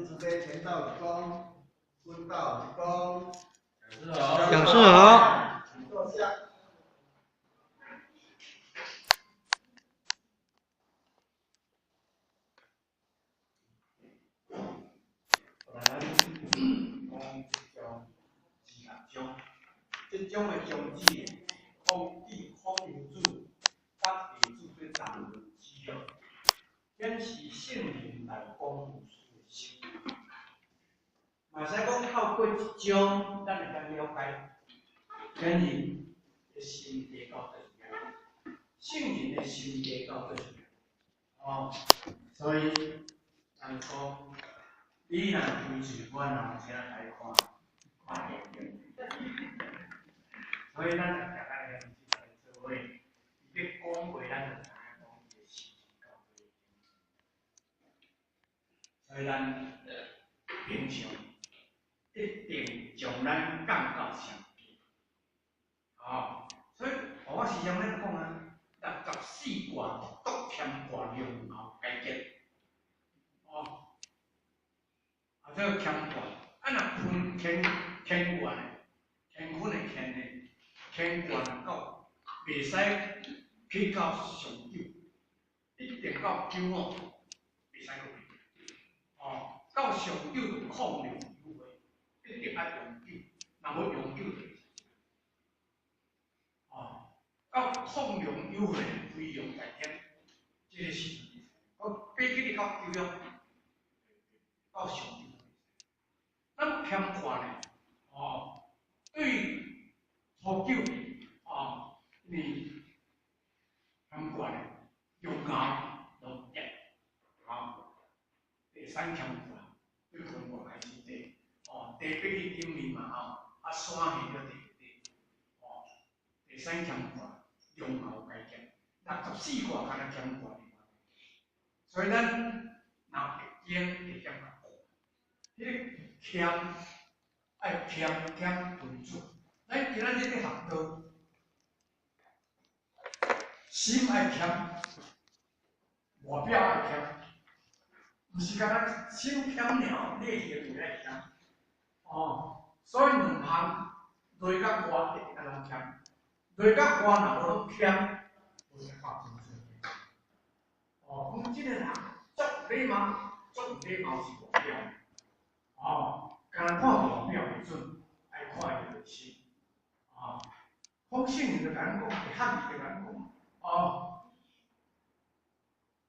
慈悲，乾道一躬，坤道一躬。讲师好。请坐下。来，咱讲这章26章，这章的宗旨，孔对孔夫子佮弟子做谈论指导，显示圣人来讲无私的心。嘛会使讲透过这章，咱会当了解天人的心地到底是按怎，圣人的心地到底是按怎，哦，所以人讲，你若开喙，我若有啥来看，看电影。所以咱常常爱认真来做伙，伊咧讲话，咱就知影讲伊的心情到底。所以咱平常一定將咱降到上低，哦，所以我時常咧講啊，64卦獨乾卦龍後解結，哦，啊這個乾卦，啊若坤乾乾卦呢，乾坤的乾呢，乾卦若到袂使去到上九，一定到九五袂使閣變，哦，到上九就控量有回，一定愛永久，若無永久就袂使。哦，到控量有回飛揚在天，這個時陣，我比起你到九陽，到上九就袂使。咱乾卦呢，哦，對初九，哦，因為乾卦呢，用咬攏跌，哦，第三乾卦對坤卦開始地，哦，地變去頂面嘛吼，啊山下了地地，哦，第三乾卦用咬解結，64卦敢若乾卦的關係，所以咱若會經會感覺看，彼個謙愛謙謙君子，咱今仔日咧學道，心愛謙，外表愛謙，毋是干焦心謙爾，你的行為愛謙，哦，所以兩項內佮外一定愛攏謙，內佮外若無攏謙，無啥夠真正。哦，講這個人足禮貌，足有禮貌是外表，哦，干焦看外表袂準，愛看伊內心，哦，孔聖人就共咱講，漢字就共咱講，哦，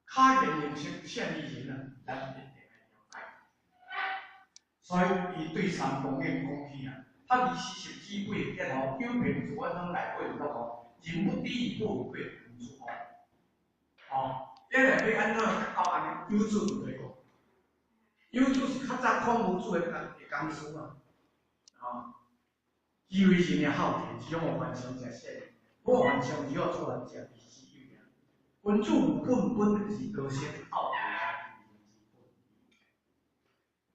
巧言令色，鮮於人啊，咱一定愛了解。所以伊對三公演講起啊，他二四十幾歲的結吼，九平自我攏內過有落吼，人不知而不悔，君子吼，哦，你若欲按怎到按呢？有主就對講，有主是較早孔夫子的講師嘛，哦，其為人的孝悌，只種凡常者善，無凡常只好做人者必須有名。君子有本，本就是德性，孝悌才是人之本。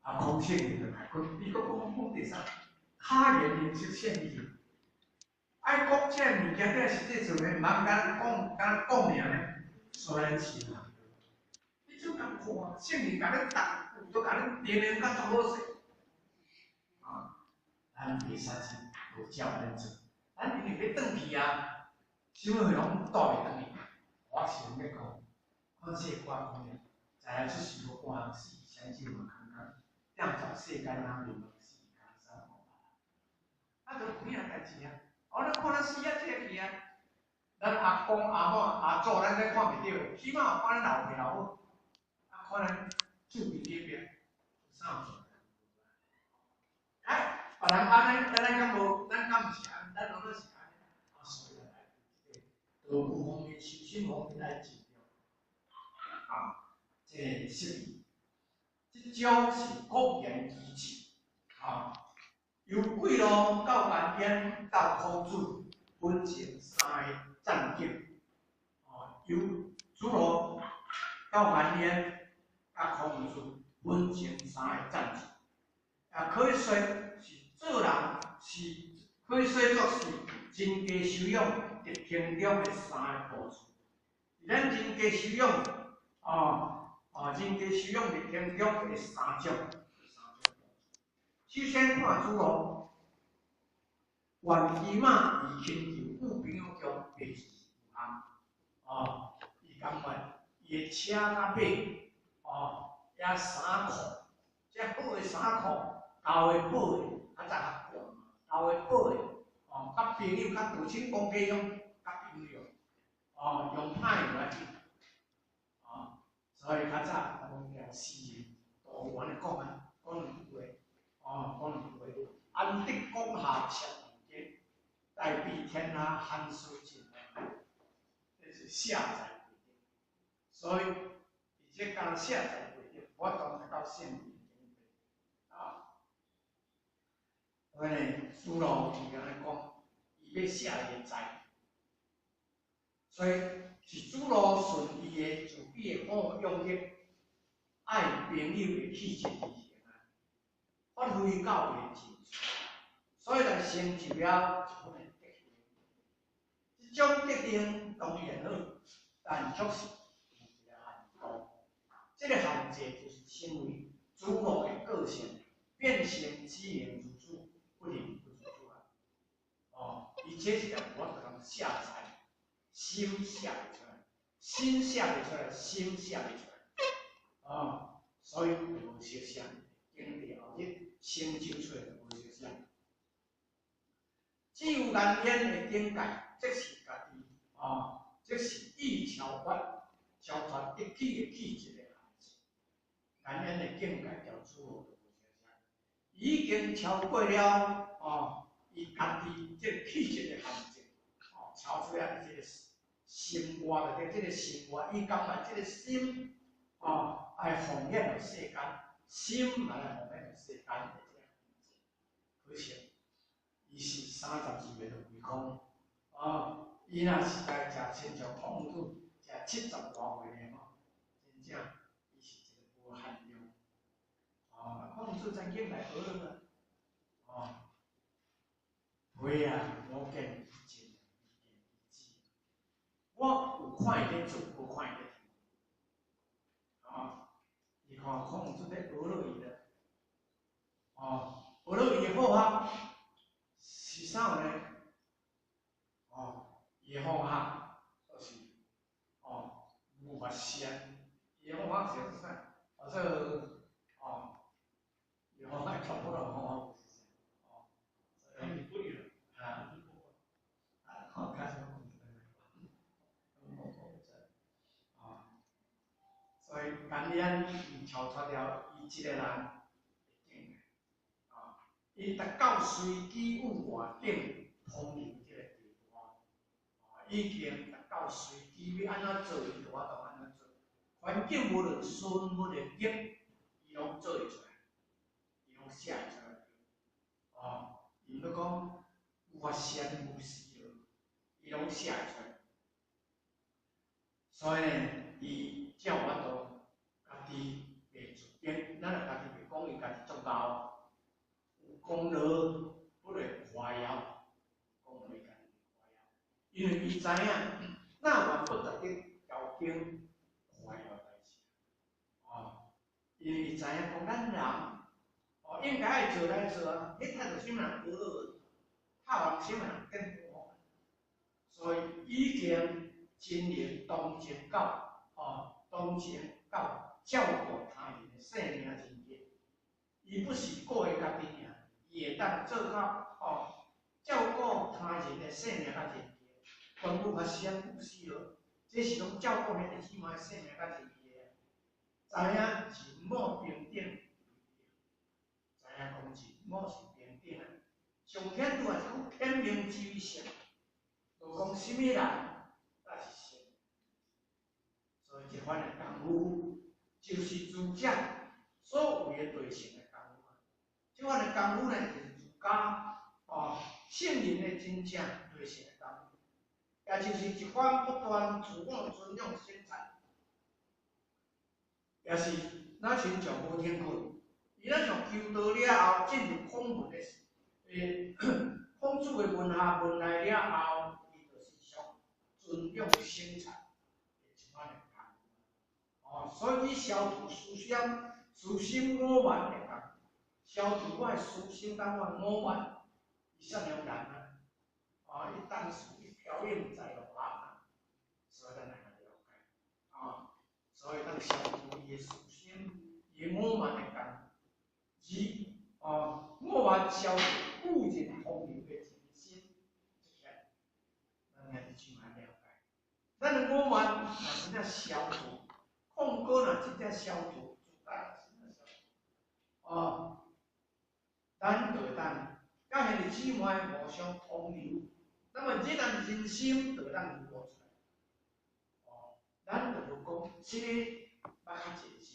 啊，孔聖人就來講，伊閣講講第三，巧言令色，鮮於人。愛講這個物件，這實際上呢，毋通干講，干講爾呢，雖然是嘛。你怎共看？聖人共你答，有都共你定定甲足好勢。啊，咱袂使是無照按呢做，咱因為欲轉去啊，啥物會攏帶袂轉去。我是用咧講，看世歌講的，在來出世無半項死，相守嘛空空，踮在世間人面目死，江山無別。啊，就有影代誌啊！哦，咱看咱死啊，這個去啊，咱阿公阿母阿祖，咱咧看袂著，起碼有看咱老爸老母，啊，看咱祖輩隔壁有啥有？哎，別人按呢，咱敢無？咱敢毋是按？咱攏總是按呢？啊，所以來這個道具方面、修身方面愛盡量啊，這個釋義，這種是國言機智啊。由貴路到顏淵到孔子，分成三個戰境。哦，由子路到顏淵到孔子，分成三個戰境。啊，可以說是做人是，可以說作是人格修養德行中的三個步驟。咱人格修養，哦，哦，人格修養德行中的三種。首先看主路，愿起碼伊親像有朋友中袂是有限，哦，伊感覺伊的車佮馬，哦，遐衫褲，這好的衫褲，舊的補的，較早較貴，舊的補的，哦，佮朋友較道親講家用，較朋友，哦，用歹無要緊，哦，所以較早詩人都有按呢講啊，講兩句話，哦，講兩句話，安得廣廈千萬間，大庇天下寒士俱歡，這是卸載規定。所以，伊這講卸載規定，我當達到聖人境界，啊。所以呢，主路就按呢講，伊欲卸伊的債，所以是主路順伊的自己的好勇力，愛朋友的氣質而行啊，發揮到伊的盡處，所以來成就了這款的德行。這種德行當然好，但卻是有一個限度。這個限制就是成為主路的個性，變成只能如此，不能不如此啊！哦，伊這是有法度通卸載，心卸袂出來，心卸袂出來，心卸袂出來。哦，所以無相像，經歷後日成就出來就無相像。只有難言的境界，則是家己，哦，則是意超越，超脫一己的氣質的限制。難言的境界叫主路就無相像，已經超過了，哦，伊家己這個氣質的限制，哦，超出了伊這個心外的這個心外，伊感覺這個心，哦，愛奉獻予世間，心嘛來奉獻予世間的這個限制。可惜，伊是32歲就歸空，哦，伊若是來食親像孔夫子食70外歲的吼，真正伊是一個無限量，哦，孔子曾經來學了啊，哦，袂啊，我見伊真，伊見伊止，我有看伊咧做，無看伊咧聽，哦，你看孔子咧學落伊啦，哦，學落伊的好學是啥呢？哦，伊的方法就是哦，無法善，伊的方法是啥？啊，這個哦，伊的方法全部攏方法是啥？哦，所以啊，啊，好，開始講哦，所以今年伊超脫了伊這個人的境界，啊，伊達到隨機物外境通靈這個地步啊，已經達到隨機欲按怎做，伊就法度按怎做。環境無論順無論逆，伊攏做會出來，伊攏寫會出來。哦，伊毋講無法善無事，伊攏寫會出來。所以呢，伊才有法度家己袂自貶，咱若家己袂講伊家己足𠢕，有功勞不會誇耀，講伊家己誇耀，因為伊知影，哪願不值得交經誇耀代誌，哦，因為伊知影講咱人，哦，應該愛做來做啊，彼態度啥物人學落，拍完啥物人變好，所以已經真能同情到，哦，同情到照顧他人的性命人格，伊不是顧伊家己爾，伊會當做到，哦，照顧他人的性命佮人格，全部發生不死咯，這是攏照顧兄弟姊妹的性命佮人格的，知影人母平等，知影講人母是平等的，上顯著也是講天命之於性，無講啥物人才是聖，所以這款的功夫就是儒家所謂的對象的功夫啊。這款的功夫呢，就是儒家哦聖人的真正對象的功夫，也就是一番不斷自我尊重省察，也是若親像無停困，伊若像求道了後進入孔門的時，孔子的門下門內了後，伊就是上尊重省察的這款的功夫。哦，所以消除思想、私心我慢的功夫。消除我的私心佮我的我慢，伊啥物人啊？啊，伊当时伊飘影在落啊，所以咱来了解啊，所以咱消除伊的私心，伊的我慢的共，二啊，我慢消除故人通流的真心，这个咱兄弟姊妹了解。咱的我慢若真正消除，控过若真正消除，自家真正消除，啊，咱就会当佮兄弟姊妹互相通流，那麼這咱人心就會當流露出來。哦，咱就有講，這个捌較濟字，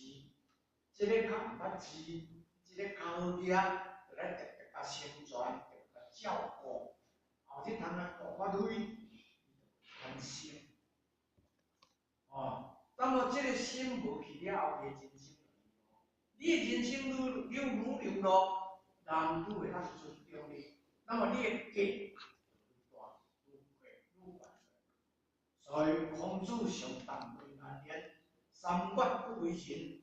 這个較毋捌字，這个較好舉，就來特別共宣傳，特別共照顧，後這通啊大發揮，貪心。哦，當我這个心無去了後，伊的人生就迷路。你的人生愈愈愈流露，人愈會當尊重你，那麼你的格就愈大，愈闊，愈懸。所以孔子上談論言言，三月不為人。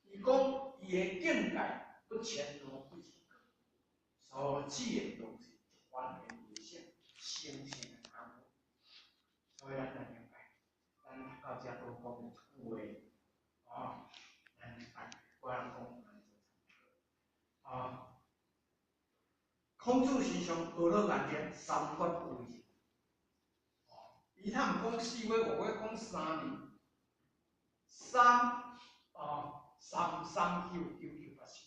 伊講伊的境界不遷怒不移過，所指的攏是一番的理想，成聖的工夫。所以咱來了解，咱讀到遮閣講一句話，啊，咱大家我人講來做參考。啊，孔子身上學了言言，三月不為人。伊通講4月、5月，講3年，三啊三三九九九八十，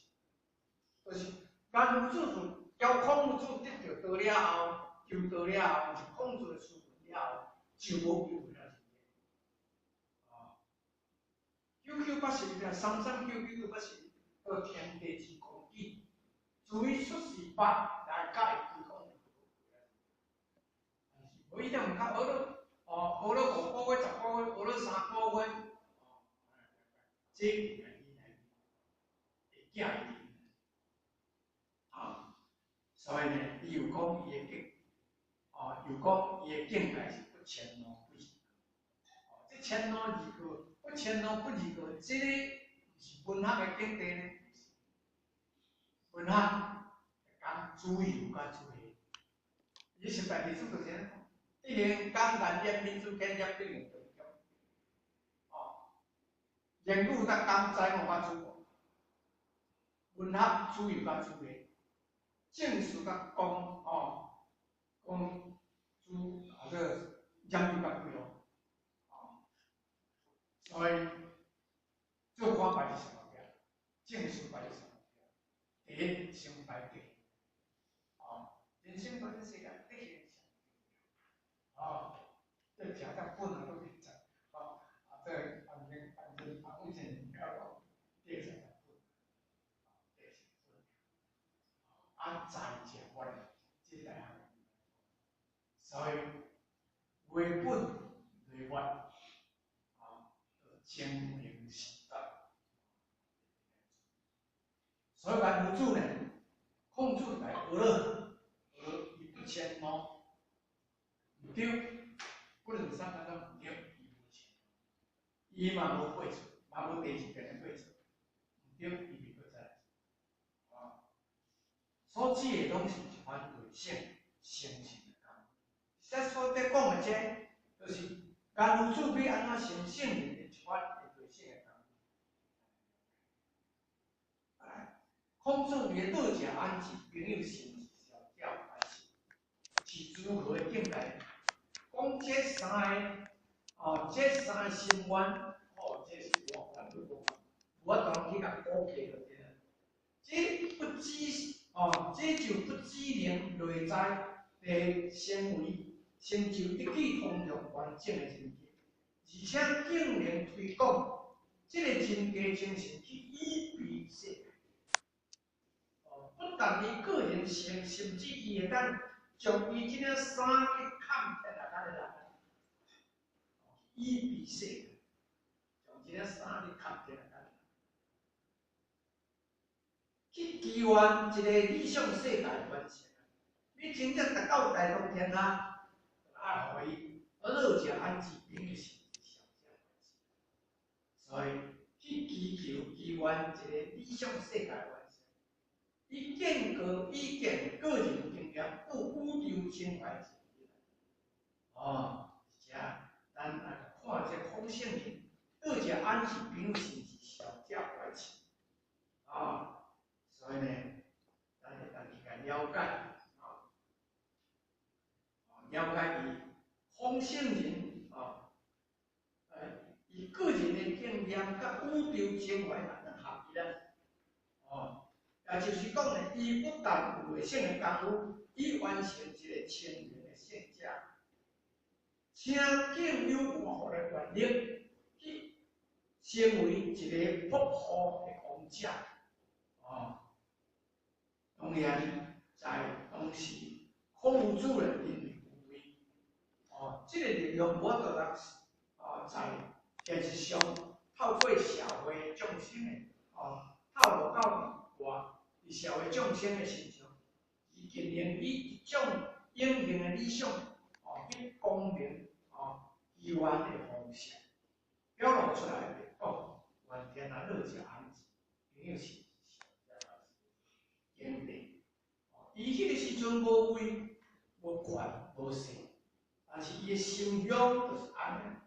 就是顏夫子自教孔子得著道了後，求道了後，是孔子的師門了後，就無救了。啊，九九八十一，三三九九九八十，到天地之光景，自伊出世八來甲會歸講。無伊點毋較學了，哦，學了5個月、10個月，學了3個月，哦，這來來會寄伊。啊，所以呢，伊有講伊的境，哦，又講伊的境界是不遷怒不移。哦，這遷怒移過，不遷怒不移過，這个毋是文學的境地呢？文學講自由佮自由，伊十大弟子就是按呢講。一言講言言民主建業必定成功。哦，言語甲講知我甲主文學自由佮自由，政事佮公哦，公主啊這個言語佮規哦，哦，所以做官排佇上後壁，政事排佇上後壁，第一先排德，哦，人生在這世間，德行上哦，這食甲本啊，攏會知，哦，啊，這反正反正啊，以前了講，德食甲本，德食本，啊，財食法，這大項，所以為本為末，啊，精明時代。所以顏夫子呢，孔子來學了，學伊不遷怒。毋對，不論啥物攏毋對，伊無遷怒，伊嘛無過錯，嘛無第二遍的過錯，毋對，伊袂閣再來。啊，所指的攏是一番對聖成聖的工夫。這所咧講的這，就是顏夫子欲按怎成聖人的一番的對聖的工夫。來，孔子佇咧倒食安置朋友是毋是小教還是是如何的境界？講這三个，哦，這三個心願，哦，這是我咱都無無法度去共估計就對了。這不只，哦，這就不只能內在地成為成就得體通融完整的人格，而且竟然推廣這个人格精神去以庇世界。哦，不但伊個人成，甚至伊會當將伊這領衫去崁天下間的人，以庇世界，將這領衫去崁天下間的人，去祈願一个理想世界完成。你真正達到大同天下，愛予伊樂食安置，朋友是小者所以去祈求祈願一个理想世界完成，伊見過伊見個人經驗，有宇宙情懷。哦，而且咱來看這孔聖人，倒一個安氏朋友是毋是小者懷痴？啊，所以呢，咱會當去共了解，啊，了解伊孔聖人啊，伊個人的經驗佮宇宙情懷按怎合起來？哦，也就是講呢，伊不但有會聖的功夫，伊完成一個清明的聖者，請更有活佛的願力，去成為一個瀑布的王者。哦，當然在當時孔夫子呢，因為有為，哦，這個力量無法度來，哦，在電視上透過社會眾生的，哦，透露到外，佇社會眾生的身上，伊經營以一種永恆的理想，哦，去光明，哦，機緣的方式表露出來的，講怨天啊，樂者安之，朋友是經典。伊彼個時陣無位、無權、無勢，但是伊的心胸就是按呢。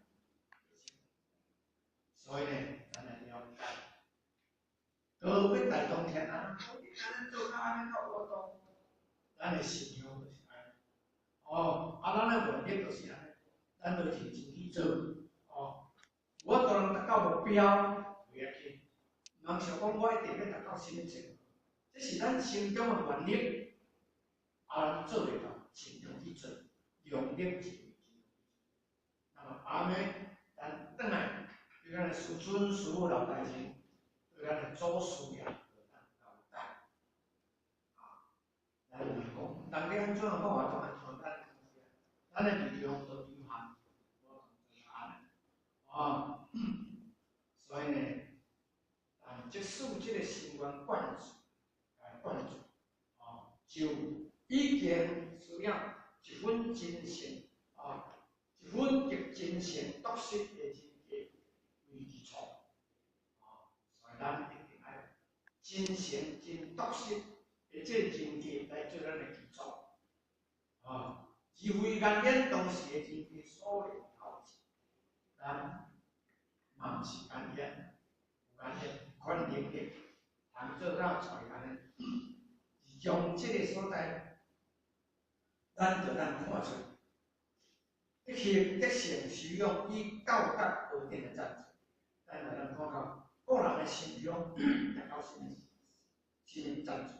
所以呢，咱來了解，高欲大當天啊，你按呢做，按呢做我當，咱的心胸就是按呢。哦，啊，咱的願力就是按呢，咱就認真去做。哦，我當然達到目標袂要緊，毋通想講我一定欲達到啥物程度，這是咱心中的願力，啊，咱做會到，盡量去做，量力而為。那麼按呢，咱轉來，對咱的師尊師母老大人，對咱的祖師爺，交代。啊，咱有講，人咧按怎講話就按怎，咱咱的力量都有限，無按呢。啊，所以呢，啊，即使這個心願灌注，來灌注，啊，就已經需要一份真誠，啊，一份極真誠篤實的人格為基礎，啊，所以咱一定愛真誠真篤實的這個人格來做咱的基礎，啊，而非顏淵當時的人格所能導致，咱嘛毋是顏淵，有顏淵款能力，通做到出來按呢，而將這個所在，咱就當看出，德行德性修養與道德高頂的贊助，咱就當看到個人的心胸達到啥物啥物贊助，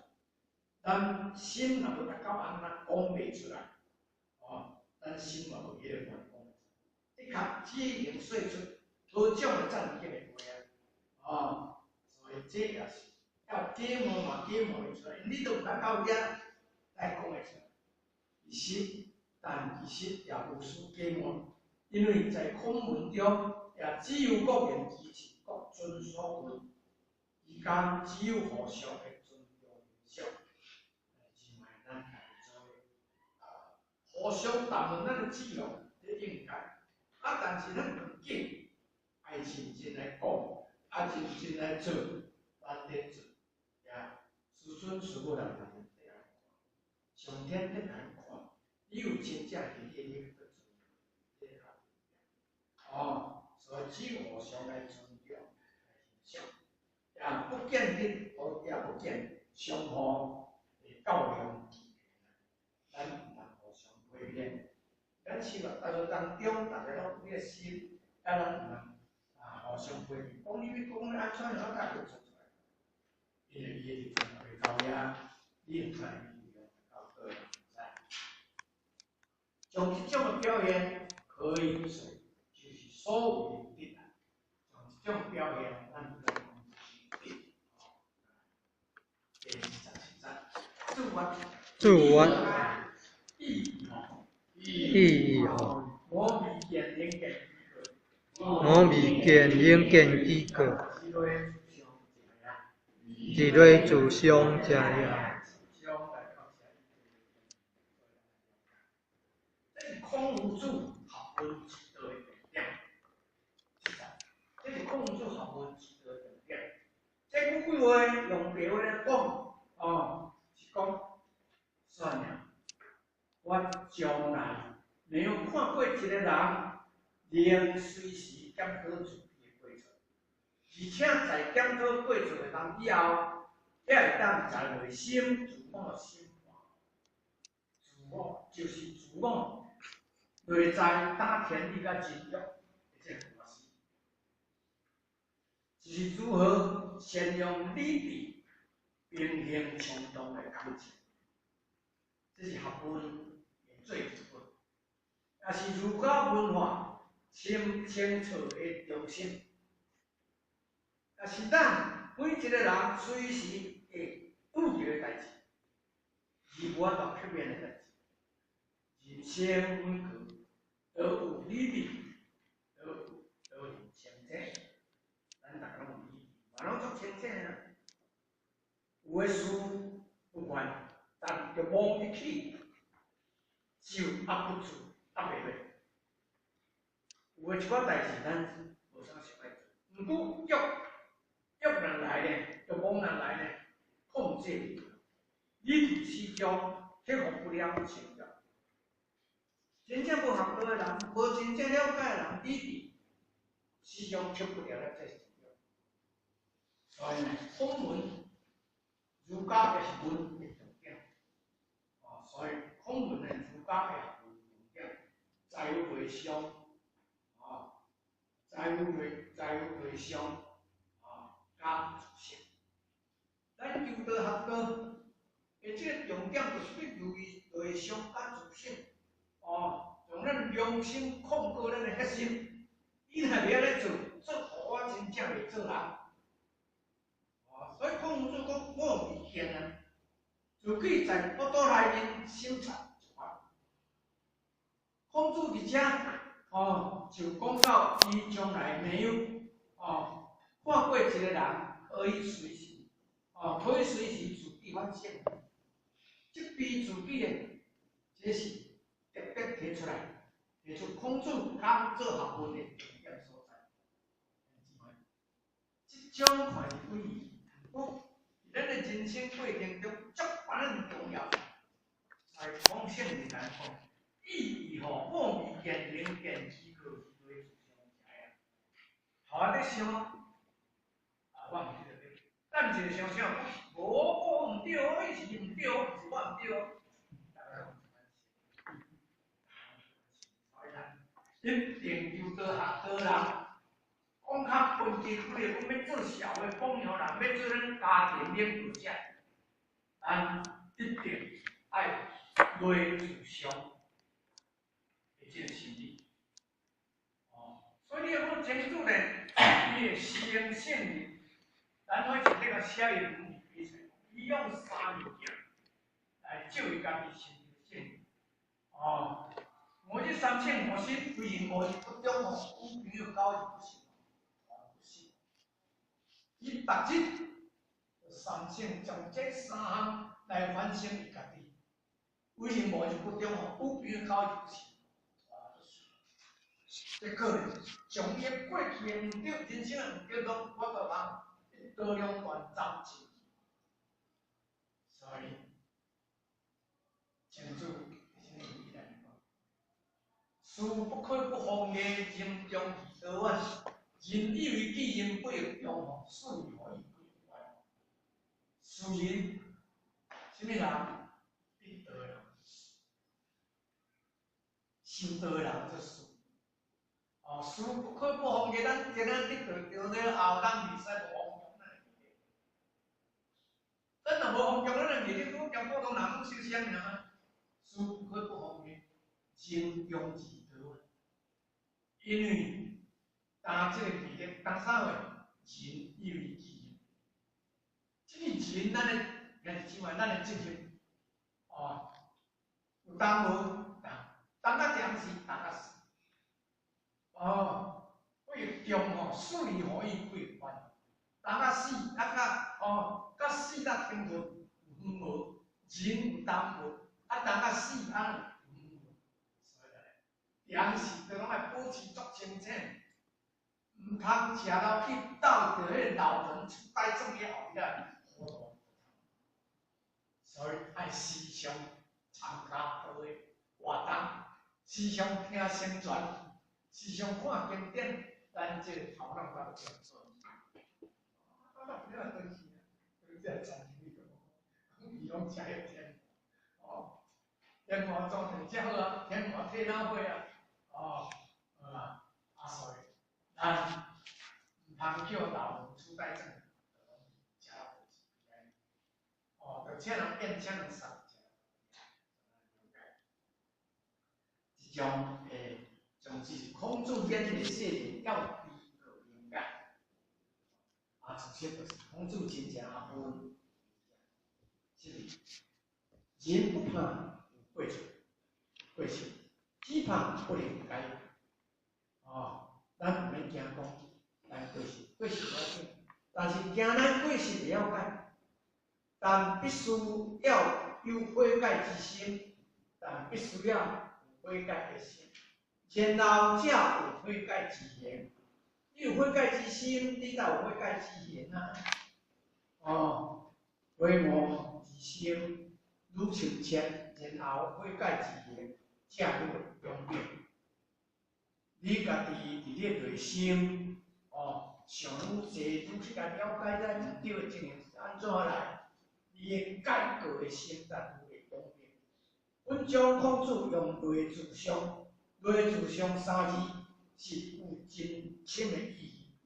咱心若無達到按呢講袂出來，哦，咱心嘛無彼個願講。的確，只能說出多種的讚激的話啊，哦，所以這也是要假冒嘛，假冒會出來，因為你都毋捌到遐來講會出來。其實，但其實也無需假冒，因為在孔門中，也只有各言其事，各遵所為，之間只有互相的尊重欣賞。認為咱家己做啊，互相談論咱的志向，這應該。啊，但是咱毋緊，愛認真來講，啊，認真來做，咱咧做，呀，師尊師母來來看，上天咧來看，你有真正佇咧咧去做，哦，所以只有互相來尊重、來欣賞，也不見得，也不見相互會較量，咱毋通互相批評。咱生活大當中，逐个攏有彼個心，啊，咱毋通啊互相批評，講你欲講按怎樣，我才會做出來。因為伊的立場袂到遐，你毋知伊立場到佗，毋知。將這種的表現可以說就是所謂的德啊。將這種表現，咱就來講是德。第27節，注曰。注曰。意吼。我未見能見我未見能見幾個。日月自相者也。這是孔夫子學問之道的重點。這是孔夫子學問之道的重點。這句話用白話來講，哦，是講算了，我從來沒有看過一個人能隨時檢討自己的過錯，而且在檢討過錯的當以後，才會當在內心自我審判，自我就是自我內在打天理佮真欲的這個關係，就是如何善用理智平衡衝動的感情，這是學問的最基本，也是儒家文化清清楚的中心。也是咱每一個人隨時會遇著的代誌，而無法度避免的代誌。人生每個都有理智，都有清醒，咱逐家攏有理智，嘛攏足清醒啊。有的事不管，但欲望一起，就壓不住，壓袂落。有的一寡代誌，咱無啥想愛做，毋過欲欲若來呢，欲望若來呢，控制袂牢，理智始終克服不了情欲。真正無學道的人，無真正了解的人，理智始終克不了這情欲。所以呢，孔門儒家的學問的重點，哦，所以孔門的儒家的學問重點，在於內傷，哦，在於內傷，哦，佮自省。咱求道學道的這個重點，就是欲留意內傷佮自省，哦，用咱良心控告咱的核心，你若袂按呢做，做予我真正袂做人。哦，所以孔子講，我有意見啊，自己在腹肚內面審查一番。孔子佇遮，哦，就講到伊從來沒有，哦，看過一個人可以隨時，哦，可以隨時自己反省，責備自己的，這是特別提出來，提出孔子講做學問的重點所在。這種款的詭異，講咱的人生過程中足萬重要。來孔聖人來講，意義吼，無未見能見之可是對自相者啊。頭仔咧想，啊，我毋記得對。等一下想想，無我毋對，伊是毋對，毋是我毋對。所以咱一定求道學道人，講較分歧幾個，講欲做社會榜樣人，欲做咱家庭領導者，咱一定愛內自傷的這個心理。哦，所以你若講莊子呢，伊的先聖人，咱可以直接共寫伊文字比賽，伊用三物件來照伊家己心的聖人。哦，五日三省吾身，為人五日不中吼，女朋友交易不行，不行。伊逐日三省將這三項來反省伊家己，為人五日不中吼，女朋友交易不行，這可能將伊的過去的毋對，人生的毋對，攏我都通一刀兩斷斬盡。所以，莊子是啥物意思來講？事不可不防的，人中而道遠。人以為己人不欲中吼，事何以不欲遠？事人，啥物人？得道的人，修道的人做事。哦，事不可不防的，咱今仔得道著了後，咱袂使無防禦咱的毅力。咱若無防禦咱的毅力，講兼普通人攏受傷爾啊。事不可不防的，人中而道遠。因為擔這個毅力，擔啥貨？人以為己。這個人，咱的也是像咱的責任，哦，有擔無？擔，擔甲點是擔甲死。哦，不欲中吼，死而後已不欲晚。擔甲死，啊甲哦，甲死甲天倫有遠無？人有擔無？啊，擔甲死啊有遠無？所以咧，平時都攏愛保持足清醒，毋通食了去鬥著彼個老人痴呆症的後壁糊塗。所所以愛時常參加道的活動，時常聽聖傳，時常看經典，咱這個頭腦才會清楚。啊，那你若轉去，你這轉去個，伊攏食彼天哦，天母狀態真好啊，天母退老歲啊，哦，啊，啊所以咱毋通叫老人痴呆症，食哦，就請人變請人殺，這種總之是孔子演的世人要比個明解，啊，事實就是孔子真正阿分，這個人不怕有過錯，過失，只怕不能改。哦，咱毋免驚講，咱過失，過失無要緊，但是驚咱過失袂曉改，但必須要有悔改之心，但必須要有悔改的心，然後才有悔改之行。你有悔改之心，你才有悔改之行啊！哦，悔悟之心愈深切，然後悔改之行才愈勇猛。你家己佇你的內心，哦，想愈濟，愈去共了解咱毋對的情形是按怎來，你的改過的心才愈會勇猛。本章孔子用類自相，類自相三字是有真深的意義。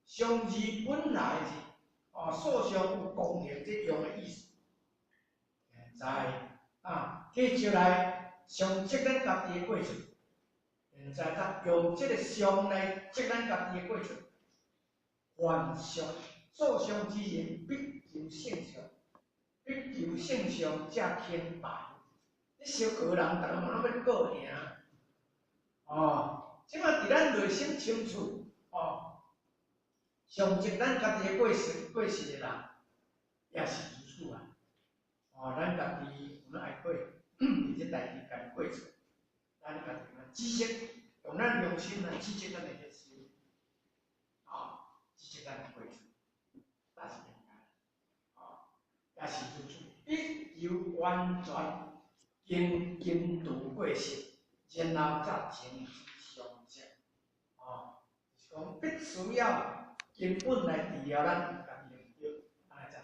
相字本來是哦，數相有功能這用的意思。現在啊，提出來相證咱家己的過錯。現在他用這個相來證咱家己的過錯。凡相做相之人，必求聖相，必求聖相才清白。你相告人，逐个嘛攏欲告贏。哦，這馬佇咱內心深處，哦，相證咱家己的過失，過失的人，也是如此啊。哦，咱家己有哪會過，佇這代誌家己過錯，咱家己來知識，用咱良心來指責咱的心，哦，指責咱的過錯，那是應該。哦，也是如此，必求完全經經度過失，然後才成之相證。哦，就是講必須要根本來治療咱家己的毋對，按呢才對。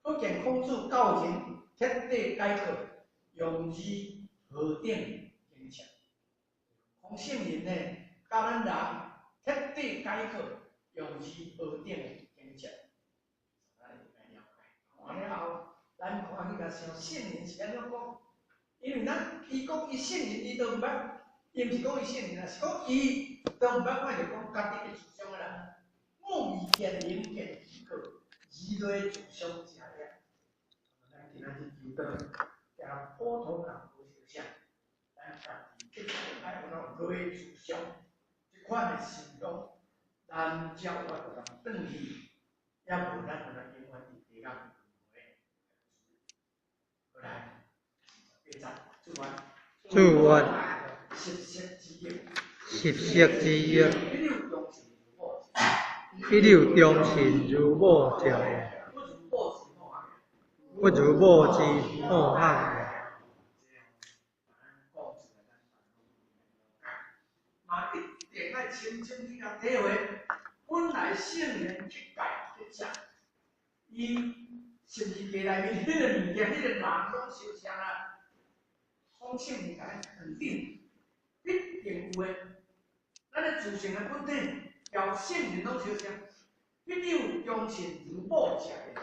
可見孔子教人徹底改過，用字何等堅強。講聖人呢，教咱人徹底改過，用字何等堅強。咱會了解。看了後，咱看起來像聖人是按怎講？因為咱伊講伊聖人，伊都毋捌，伊毋是講伊聖人啊，是講伊都毋捌看著講家己會自相的人，目未見人見己過，耳類自相者也。咱今仔日求道，行普通人無相像，咱家己必須愛有那種類自相，這款的心胸，咱才有法度通轉去，也無咱有那永遠佇地獄輪迴。過來，八節，祝願。祝願。拾息之益。拾息之益。彼有忠信如母者也，不如母之惡漢也。嘛一定愛深深去共體會，本來聖人去改去食，伊十字架內面彼個物件，彼個人攏相像啊。講聖人共咱肯定，必定有的。咱的自性的本體，交聖人攏相像，彼有忠信如母者也。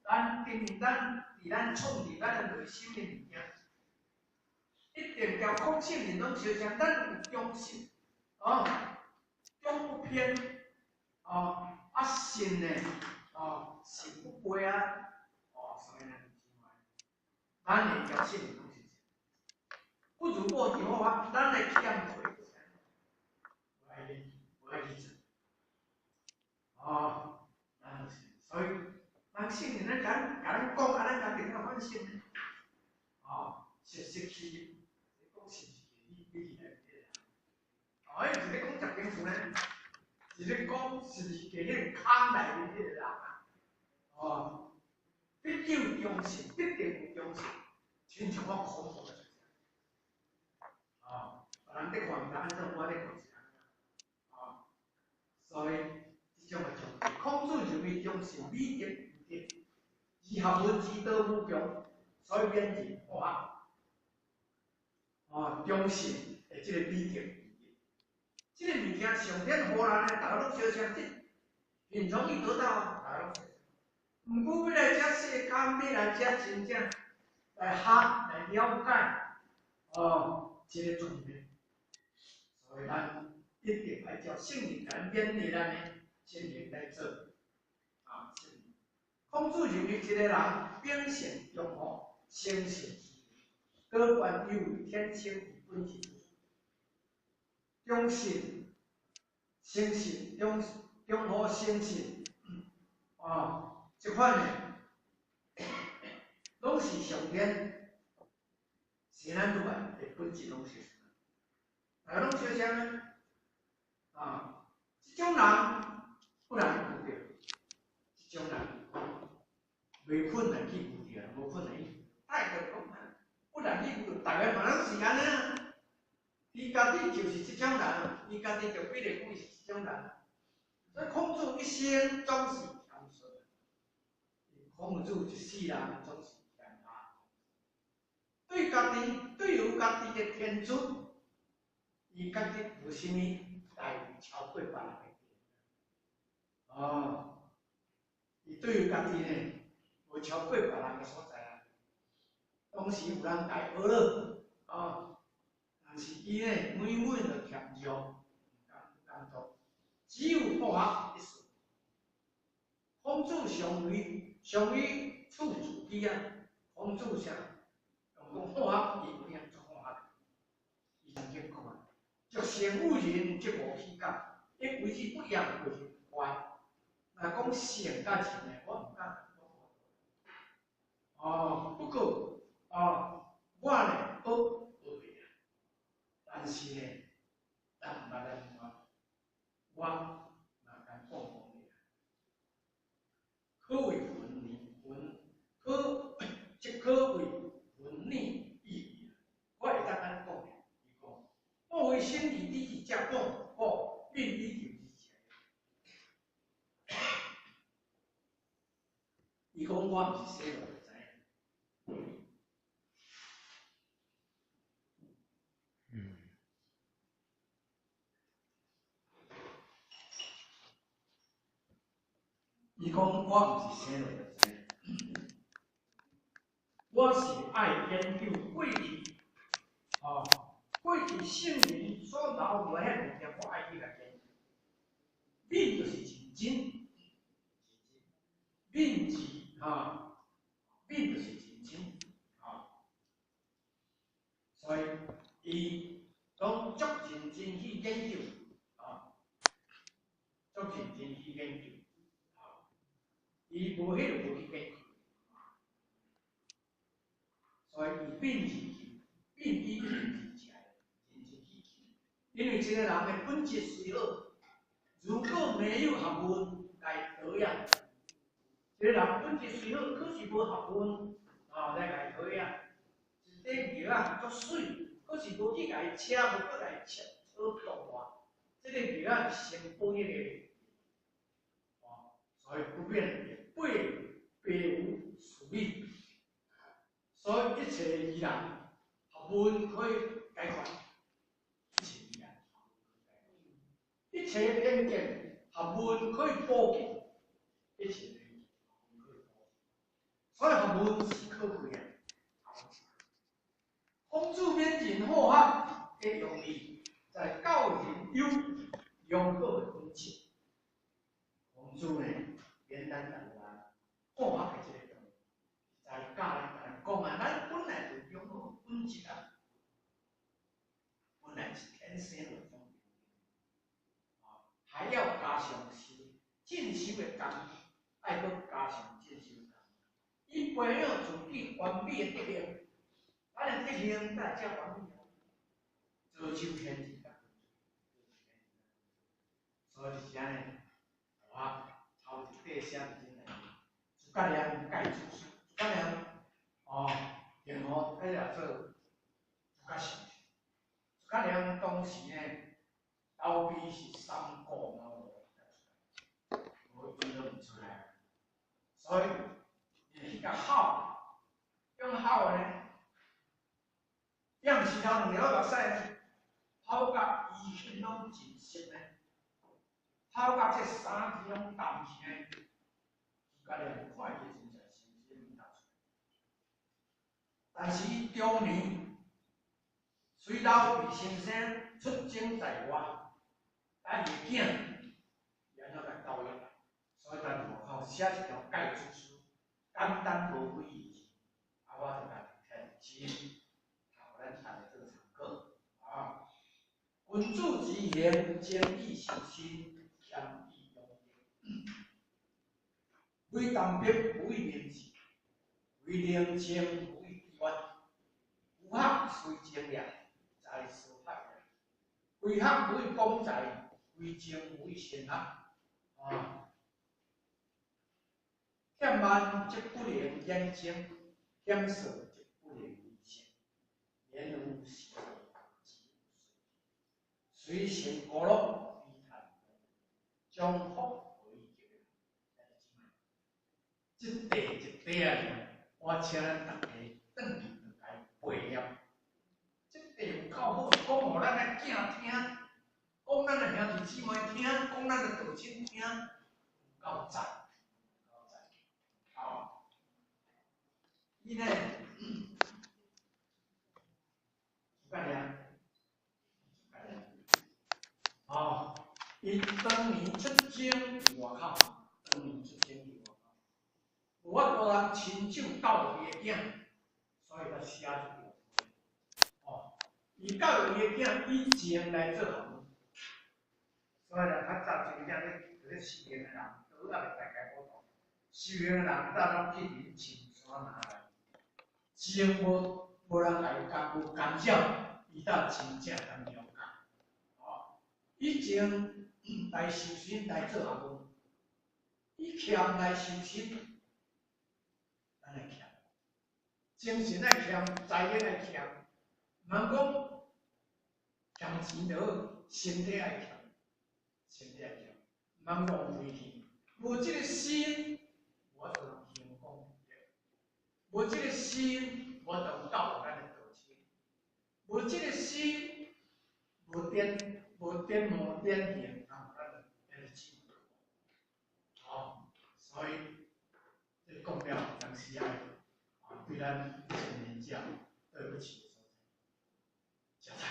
咱定咱佇咱創立咱的內心的物件，一定交講聖人攏相像，咱有忠信，哦，忠不偏，哦，啊信呢，哦，信不背啊，哦，所以咱就咱會交聖人攏相像。不如母之好啊，咱來欠虧，無愛去，無愛去做，哦，咱就是，所以，咱聖人咱共咱講，啊，咱家己愛反省呢，哦，實實去，講是毋是你你去來對啦？哦，伊毋是咧講食冰厝呢，是咧講是毋是彼個空內面彼個人啊？哦，必有忠信，必定有忠信，亲像我恐怖的。啊，别人伫看，毋知按怎，我伫看是按怎。啊，所以這種的忠信，孔子認為忠信美德無德，而學問之道無窮，所以勉人好學。啊，忠信的這個美德，這個物件上天予咱的，逐家攏相相信，很容易得到啊，逐家攏相信。毋過欲來遮世間，欲來遮真正來學來了解，哦，這個全面。所以咱一定愛照聖人來勉勵咱的情形來做。啊，孔子認為一個人秉性忠厚、誠信，多半有天生本質。忠信、誠信、忠忠厚、誠信，啊。這款的，攏是上天生咱落來的本質，攏是，大家攏相像呢。啊，這種人不難遇著，這種人袂困難去遇著，無困難去。大家講啊，不難去遇著，逐个嘛攏是按呢。伊家己就是這種人，伊家己就比如講伊是這種人。所以孔子一生總是謙遜。孔子一世人總是謙和，對家己對於家己的天資，伊覺得無啥物待遇超過別人的。哦，伊對於家己呢，無超過別人的所在啊。當時有人共伊學了，哦，但是伊呢，每每就怯弱，毋敢毋敢做，只有好學一事。孔子常為常於處自己啊，孔子啥？用講好學，伊有影做好學。伊曾經講啊，欲成於人，則無虛假，伊為之不厭，為之不乖。若講聖佮仁呢，我毋敢。哦，不過哦，我呢學學袂啊，但是呢，人毋捌來問我，我嘛敢講講你啊。可謂混逆混，可即可謂混逆意義。我會當按呢講咧，伊講，莫非聖義之至者講，講變宇宙之前。伊講我毋是生落就知影。伊講我毋是生落就知影，我是愛研究過去，哦，過去聖人所留落來彼物件，我愛去共研究。敏就是認真，敏字哈，敏就是認真，哈，所以伊攏足認真去研究，啊，足認真去研究，啊，伊無彼個無去研究，所以伊敏字敏以認字起來，認真去求，因為這個人的本質雖好，如果沒有學問來導養，這個人本質雖好，可是無學問啊來共伊導養，一塊葉仔足媠，可是無去共伊車，無去共伊切草剁爛，這個葉仔是先保育的，哦，所以不變也白白無此理，所以一切疑難，學問可以解決，一切疑難，一切偏見，學問可以補救，一切偏見可以補救，所以學問是可貴的。孔子勉人好學的用意，在教人有良好的本質。孔子呢，勉咱大家好學的這個用意，在教咱大家講啊，咱本來就良好的本質啊，本來是天生就種，啊，還要加上修進修的功夫，愛閣加上進修的功夫，以培養自己完美的德行。咱的德行才會遮完美啊！造就天地甲所以就是按呢，我頭一塊寫佇這內面，諸葛亮蓋子書。所以伊去共吼，用吼的呢，伊毋是头兩條目屎呢，吼甲衣襟攏盡濕呢，吼甲這衫子攏澹去呢，諸葛亮看伊真正心心出。但是伊中年隨劉備先生出征在外，等伊的囝伊按怎來教育？所以佇外口寫一條誡囑書，簡單無幾字，啊，我就家己聽真，予咱大家做參考。啊，君子之行，精以修身，謙以養德。為淡泊無以明志，為寧靜無以致遠。求學雖精了，才思學也；為學無以廣才，為政無以先學。啊，欠慢則不能遠征，儉啬則不能為政。言無信，志無隨，隨成孤樂，非談將福何以結？這塊一塊啊，我請咱大家轉去就共伊背了。這塊有夠好，講予咱的囝聽，講咱的兄弟姊妹聽，講咱的道親聽，有夠讚，有夠讚。好，伊呢？諸葛亮，諸葛亮，哦，伊當年出征佇外口，當年出征佇外口，無法度通親手教育伊的囝，所以才寫這條。哦，伊教育伊的囝以情來做學問，所以咧，較早真正咧，佇咧修行的人，都猶未大家普通。修行的人早攏去佇深山內，情無人共伊干無干擾，伊才真正當了解。哦，以情來修身來做學問，以儉來修身，咱來儉，精神愛儉，財力愛儉，毋通講儉錢就好，身體愛儉，身體愛儉，毋通浪費去。無這个心，無法度行功德；無這个心，無法度教育咱的道親；無這个心，無點無點無點行，啊，咱的咱的智慧。好，所以這講了，當時愛啊，對咱青年者對不起的所在，食菜，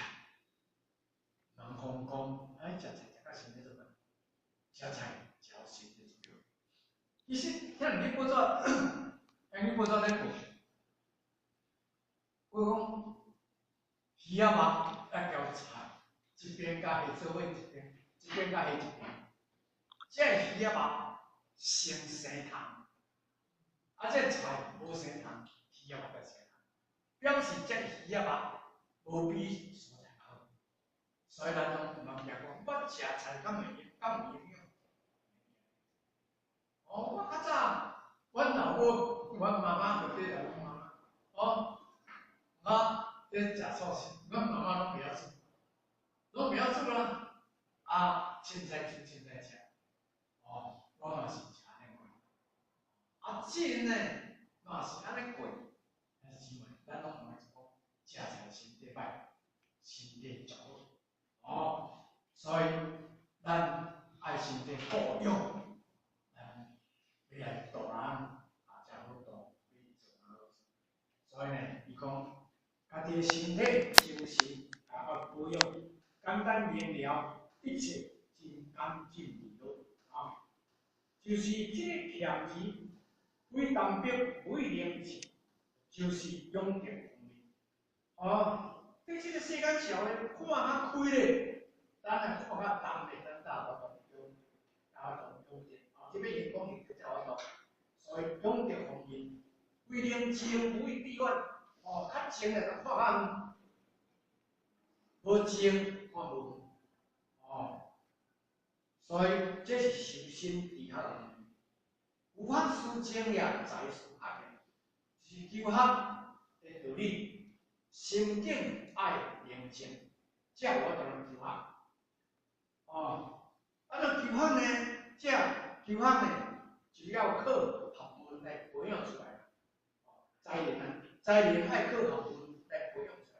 人講講，哎，食菜食甲身體做啥？食菜食予身體做。其實，聽人去報紙，聽去報紙咧報，報講魚仔肉愛交菜，一邊佮蝦做伙一邊，一邊佮蝦一邊。這個魚仔肉先生蟲，啊，這個菜無生蟲，魚仔肉才生蟲，表示這個魚仔肉無比蔬菜好。所以咱攏毋通驚講，我食菜敢會敢有營養？哦，我較早，阮老母、阮媽媽就對阮媽媽，哦，啊，咧食素食，阮媽媽攏袂曉煮，攏袂曉煮啦，啊，凊彩煮凊彩食，哦，我嘛是食按呢過，啊，真呢，嘛是按呢過，兄弟姊妹，咱攏毋愛講食菜身體歹，身體足好，哦，所以咱愛身體保養。欲來度人，啊，才好度，欲做好事。所以呢，伊講，家己的身體、精神，啊，愛保養，簡單明了，一切真乾淨利落啊。就是這個儉錢，為淡泊，為寧靜，就是養德方面。啊，對這個世間社會看較開咧，咱來看較重咧，咱才有法度養，才有法度養德。啊，這欲用功才有法度。所以養德方面，為寧靜，為致遠，哦，較靜咧，看較遠，無靜看無遠，哦，所以這是修身治學的。有法思精也，才思學也，是求學的道理。心境愛寧靜，才有法度求學。哦，啊，若求學呢？這求學呢，就要靠合佛。問來培養出來。才能啊，才能愛靠學問來培養出來。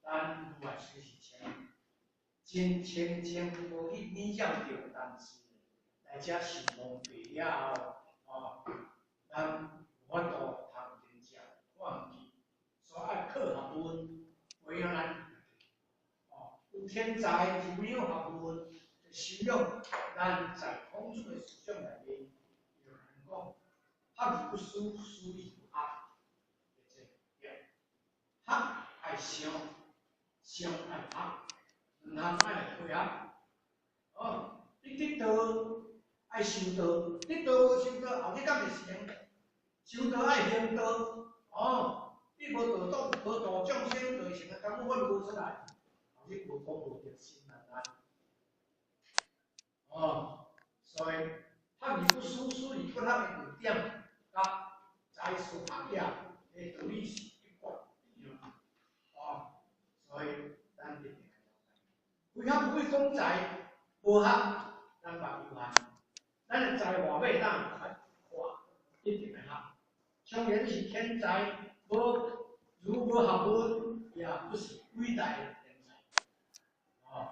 咱有愛隨時清，真清淨，無去影響著，但是來遮受蒙蔽了後，哦，咱無法度通真正看去，所以愛靠學問培養咱。哦，有天才就沒有學問的修養，咱在孔子的思想內面，有人講，學而不思，思而不學。學愛想，想愛學，兩項愛來配合。哦，你得道愛修道，得道無修道，後日敢會成？修道愛行道，哦，你無道道無度眾生，就成個根本無出來，後日無功無德，心難安。哦，所以學而不思，思而不學的重點，佮才思學業的道理是一貫一樣。哦，所以咱一定愛了解。為學會講才，無學咱嘛有限。咱的才華欲當快，一定愛學。雖然是天才，無如無學問，也不是偉大的天才。哦，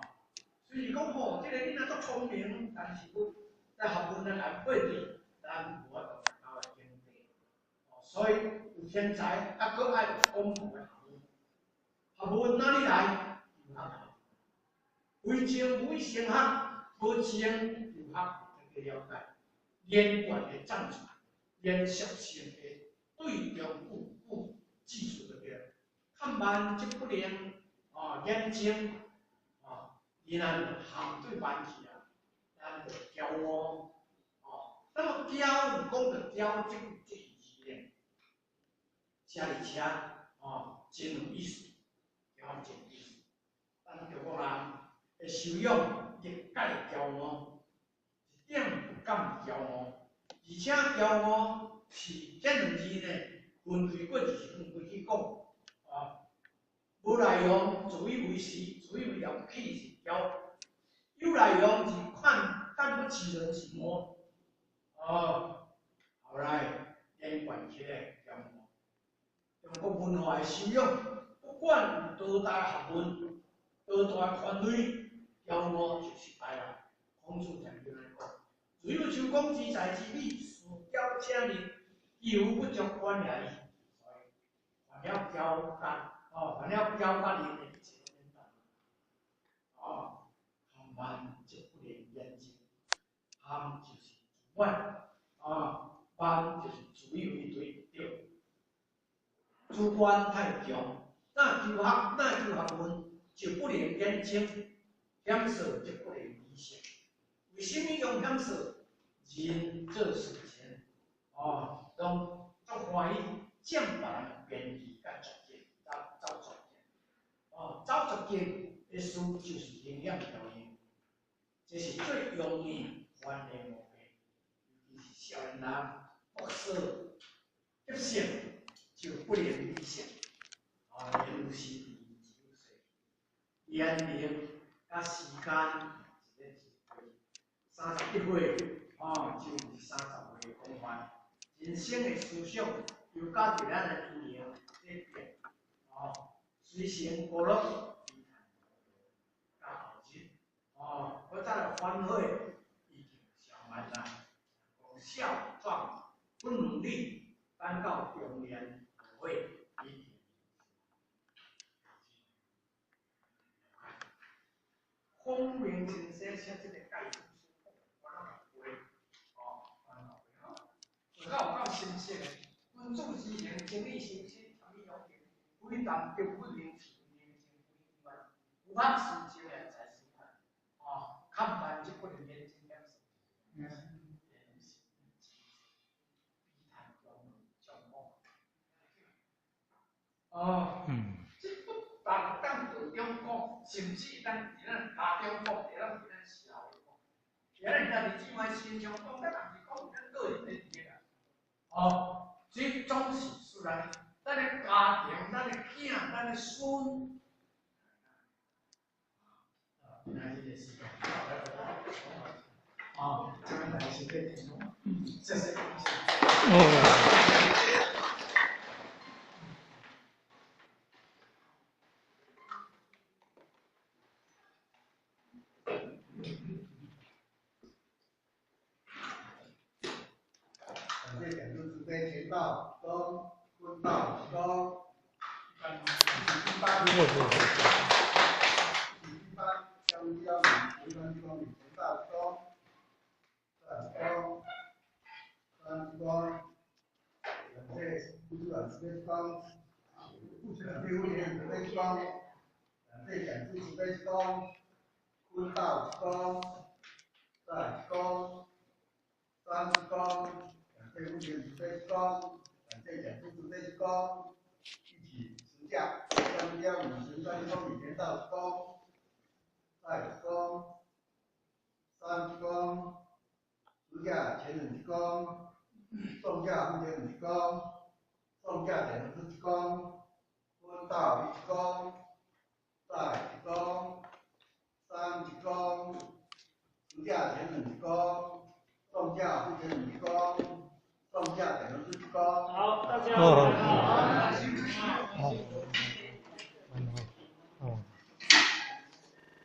雖然講吼，這個囡仔足聰明，但是無在學問來來配對，咱無法度達到的境界。哦，所以有天才，啊，閣愛有廣博的學問。學問哪裡來？由學來。非精無以成學，無精有學，大家了解。連貫的造句，連續性的對中句句記住就對。較慢則不靈，哦，眼睛，哦，伊若含對慢去啊，咱就驕傲，哦，那麼驕有講著驕這這字咧，寫而且，哦，真有意思，驕真有意思。咱中國人的修養，一概驕傲，一點不敢驕傲，而且驕傲是這兩字呢，分開過就是分開去講，啊，無內容自以為是，自以為了不起是驕；有內容是看看不起人是傲。哦，後來連貫起來驕傲。中國文化的修養，不管有多大學問，多大權威，驕傲就失敗啦。孔子曾經按呢講：如有丘公之才之美，事驕且佞，其猶不足觀也已。所以，犯了驕甲，哦，犯了驕甲佞的一切攏免談。哦，含慢則不能言精，含就是自滿，啊，慢就是自以為對對。主觀太強，若求學，若求學問，就不能言精，險說則不能理性。為什麼用險說？人做事情，哦，攏足歡喜佔別人的便宜，佮絕境，走走絕境。哦，走絕境的事就是營養效應，這是最容易犯的毛病。尤其是少年人，莫說急性就不能理性。啊，言有時只有歲，年齡佮時間一個一過，31歲，哦，就是30歲講法。人生的思想又佮著咱的年齡在變，哦，隨成孤樂，到後日，哦，我再來反悔，已經消慢啦。講少壯不努力，等到中年後悔，已經。孔明先生寫這個解經書，我攏會背，哦，我攏會吼，有夠有夠深色的。君子之行，精理修身，参以養成，非但德不能持，宁靜非慢，有學思精來才思快，哦，較慢則不能言精點說。哦，這不但當道中講，甚至咱佇咱家中講，佇咱佇咱社會講，佇咱兄弟姊妹身上講，咱也是講咱個人的佇個。哦，這總是使咱咱的家庭、咱的囝、咱的孫。啊，今仔日的時間，啊，這邊來身體健康，謝謝。感謝講師慈悲前道恭，坤道恭，一班，一班，將標米，一班標米，前道恭，二恭，三恭，感謝副主管慈悲恭，感謝副主管慈悲恭，感謝講師慈悲恭，坤道恭，二恭，三恭。感謝父親慈悲恭，感謝講師慈悲恭，一起持架，三標五行三公米田道恭，再恭，三恭，持架前人一恭，送架後人一恭，送架前人一恭，坤道一恭，再一恭，三一恭，持架前人一恭，送架後人一恭。送價等於是高。好，大家。哦。